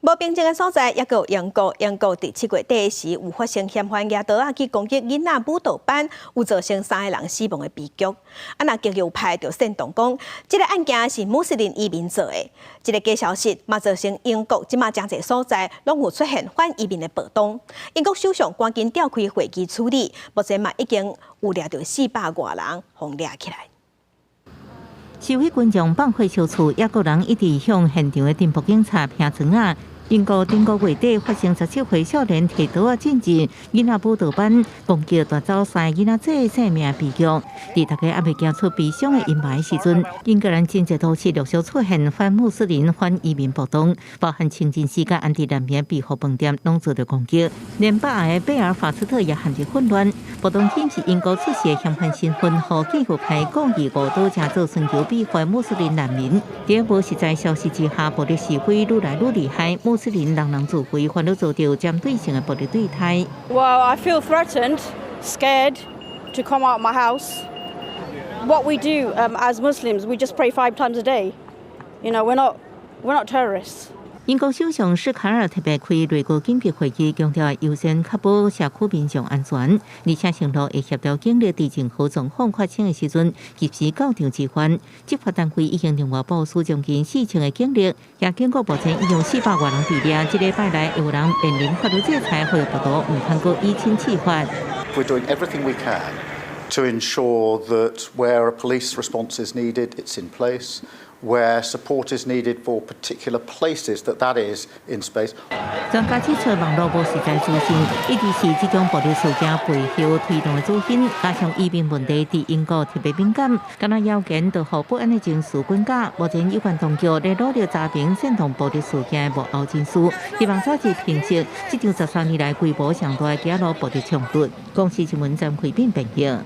無平靜的所在，猶閣有英國。英國佇7月底時有發生嫌犯舉刀仔去攻擊囡仔舞蹈班，有造成三个人死亡的悲劇。啊，若極右派就煽動講，這个案件是穆斯林移民做的。這个假消息嘛，造成英國這馬誠濟所在攏有出現反移民的暴動。英國首相趕緊召開會議處理，目前嘛已經有掠著400外人予掠起來。示威群眾放火燒厝，猶閣有人一直向現場的巡捕警察拋磚仔。英國頂個月底發生17歲少年提刀仔進入囡仔舞蹈班，攻擊奪走三个囡仔的性命悲劇。佇大家猶未行出悲傷的陰霾時陣，英格蘭真濟都市陸續出現反穆斯林、反移民暴動，包含清真寺佮安置難民庇護飯店攏遭著攻擊，連北愛的貝爾法斯特也陷入混亂。暴動顯示英國出事的嫌犯身份，予極右派故意誤導，成做尋求庇護穆斯林難民。佇無實在消息之下，暴力示威愈來愈厲害。穆斯林人人自危，反而遭著針對性的暴力對待。 Well, I feel threatened, scared to come out my house. What we do as Muslims, we just pray five times a day. We're not terrorists. 英國首相史卡爾特別開內閣緊急會議，強調優先確保社區民眾安全，而且承諾會協調警力佇任何狀況發生的時陣，及時到場支援。執法單位已經另外部署將近4000個警力，也警告目前已有400外人佇咧。這禮拜內有人面臨法律制裁，予暴徒毋通閣以身試法。 We're doing everything we can to ensure that where a police response is needed, it's in place. Where support is needed for particular places, that that is in place. 專家指出，網絡無實在資訊，一直是這種暴力事件背後推動的主因。加上移民問題佇英國特別敏感，敢若謠言就予不安的情緒滾加。目前有關當局咧努力查明煽動暴力事件的幕後真相，希望早日平息這場13年來規模上大的街路暴力衝突。公視新聞張惠斌編譯。